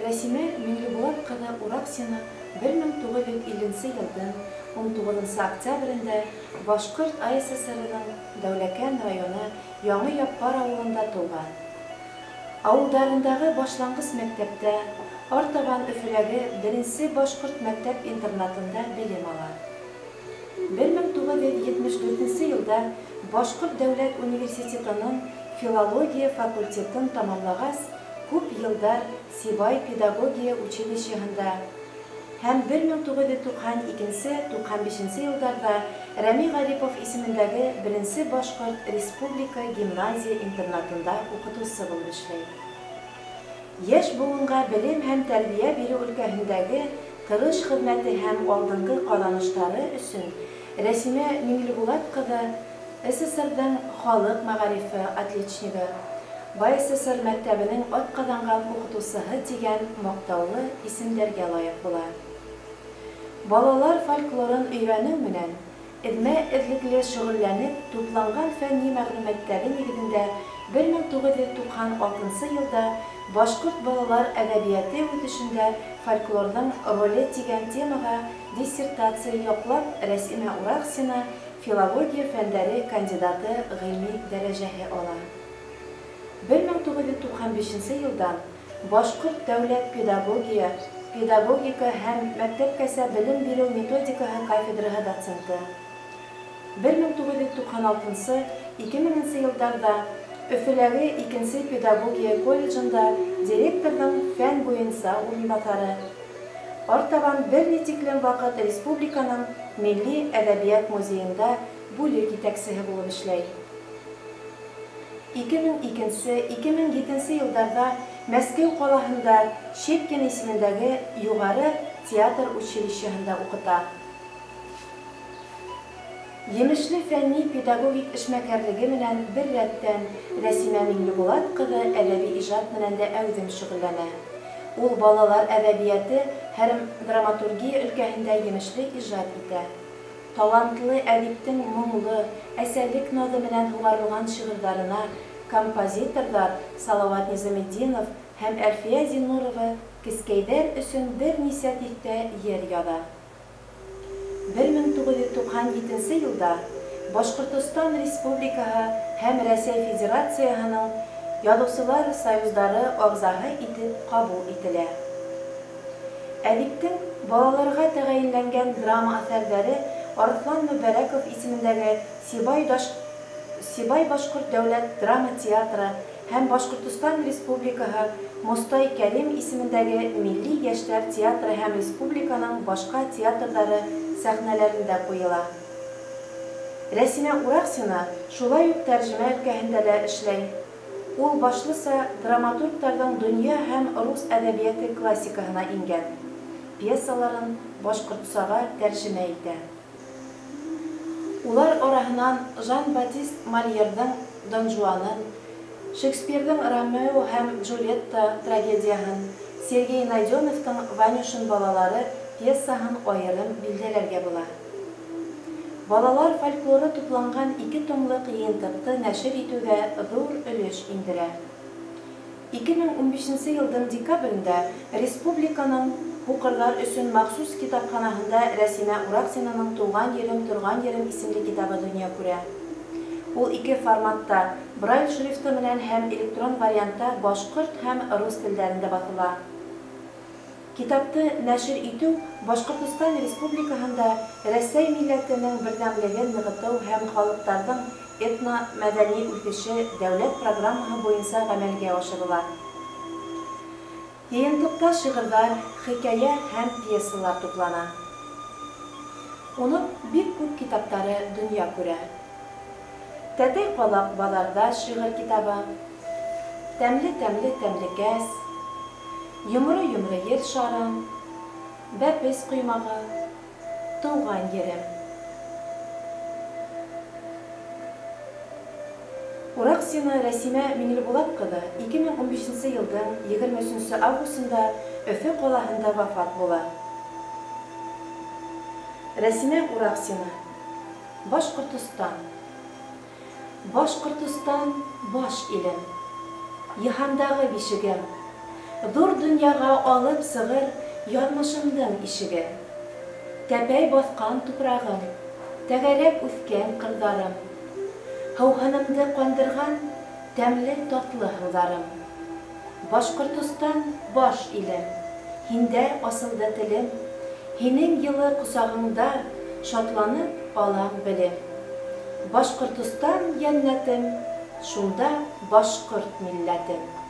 Рәсимә Миңлебулат ҡыҙы Ураксина 1950 йылдың 19 октябрендә Башҡорт АССРының Дәүләкән районы Яңы Яппар ауылында тыуған. Ауылдарындағы башланғыс мәктәптә, артабан Өфөләге беренсе башҡорт мәктәп-интернатында белем ала. 1974 йылда Башҡорт дәүләт университетының филология факультетын тамамлағас, күп йылдар Сибай педагогия училищеһында һәм 1992-95 йылдарҙа Рәми Ғарипов исемендәге беренсе башҡорт республика гимназия-интернатында уҡытыусы булып эшләй. Йәш быуынға белем һәм тәрбиә биреү өлкәһендәге тырыш хеҙмәте һәм алдынғы ҡаҙаныштары өсөн Рәсимә Миңлебулат ҡыҙы СССРҙың халыҡ мәғарифы отличнигы, БАССР мәктәбенең атҡаҙанған уҡытыусыһы тигән маҡтаулы исемдәргә лайыҡ була. Балалар фольклорын өйрәнеү менән эҙмә-эҙлекле шөғөлләнеп тупланған фәнни мәғлүмәттәре нигеҙендә 1996 йылда Башҡорт балалар әҙәбиәте үҫешендә фольклорҙың роле тигән темаға диссертация яҡлап Рәсимә Ураксина филология фәндәре кандидаты ғилми дәрәжәһе ала. 1995 йылдан Башҡорт дәүләт педагогия, педагогика һәм мәктәпкәсә белем биреү методикаһы кафедраһы доценты. 1996-2000 йылдарҙа Өфөләге икенсе педагогия колледжында директорҙың фән буйынса урынбаҫары. Артабан бер ни тиклем ваҡыт республиканың Милли әҙәбиәт музейында бүлек етәксеһе булып эшләй. 2002-2007 йылдарҙа Мәскәү ҡалаһында Щепкин исемендәге юғары театр училищеһында уҡыта. Емешле фәнни педагогик эшмәкәрлеге менән бер рәттән Рәсимә Миңлебулат ҡыҙы әҙәби ижад менән дә әүҙем шөғөлләнә. Ул балалар әҙәбиәте һәм драматургия өлкәһендә емешле ижад итә. Талантлы әҙиптең моңло, әсәлек наҙы менән һуғарылған шиғырҙарына композиторҙар Салауат Низаметдинов һәм Әлфиә Зиннурова кескәйҙәр өсөн бер нисә тиҫтә йыр яҙа. 1997 йылда Башҡортостан Республикаһы һәм Рәсәй Федерацияһының Яҙыусылар союздары ағзаһы итеп ҡабул ителә. Әҙиптең балаларға тәғәйенләнгән драма әҫәрҙәре Арыҫлан Мөбәрәков исемендәге Сибай башҡорт дәүләт драма театры һәм Башҡортостан Республикаһы Мостай Кәрим исемендәге Милли йәштәр театры һәм республиканың башҡа театрҙары сәхнәләрендә ҡуйыла. Рәсимә Ураксина шулай уҡ тәржемә өлкәһендә лә эшләй. Ул башлыса драматургтарҙың донъя һәм рус әҙәбиәте классикаһына ингән пьесаларын башҡортсаға тәржемә итә. Улар араһынан Жан-Батист Мольерҙың Дон Жуанын, Шекспирҙың Ромео һәм Джульетта трагедияһын, Сергей Найденовтың Ванюшин балалары пьесаһын айырым билдәләргә була. Балалар фольклоры тупланған 2 томлыҡ йыйынтыҡты нәшер итеүҙә ҙур өлөш индерә. 2015 йылдың декабрендә республиканың һуҡырҙар өсөн махсус китапханаһында Рәсимә Ураксинаның Тыуған ерем, торған ерем исемле китабы донъя күрә. Ул ике форматта, Брайль шрифты менән һәм электрон вариантта башҡорт һәм рус телдәрендә баҫыла. Китапты нәшер итеү Башҡортостан Республикаһында Рәсәй милләтенең берҙәмлеген нығытыу һәм халыҡтарҙың этно-мәҙәни үҫеше дәүләт программаһы буйынса ғәмәлгә ашырыла. Йыйынтыҡта шиғырҙар, хикәйә һәм пьесалар туплана. Уның бик күп китаптары донъя күрә. Тәтәй ҡалаҡ баҙарҙа шиғыр китабы, Тәмле-тәмле тәмлекәс, Йомро-йомро ер шары, Бәпес ҡоймағы, Тыуған ерем. Ураксина Рәсимә Миңлебулат ҡыҙы 2015 йылдың 23 августында Өфө ҡалаһында вафат була. Рәсимә Ураксина, Башҡортостан. Башҡортостан баш илем, йыһандағы бишегем, Ҙур донъяға алып сығыр яҙмышымдың ишеге. Тәпәй баҫҡан тупрағым, тәгәрәп үҫкән ҡырҙарым, һыуһынымды ҡандырған тәмле татлы һыуҙарым. Башҡортостан баш илем, һиндә асылды телем, һинең йылы ҡосағыңда шатланып алам белем. Башҡортостан йәннәтем, шунда башҡорт милләтем.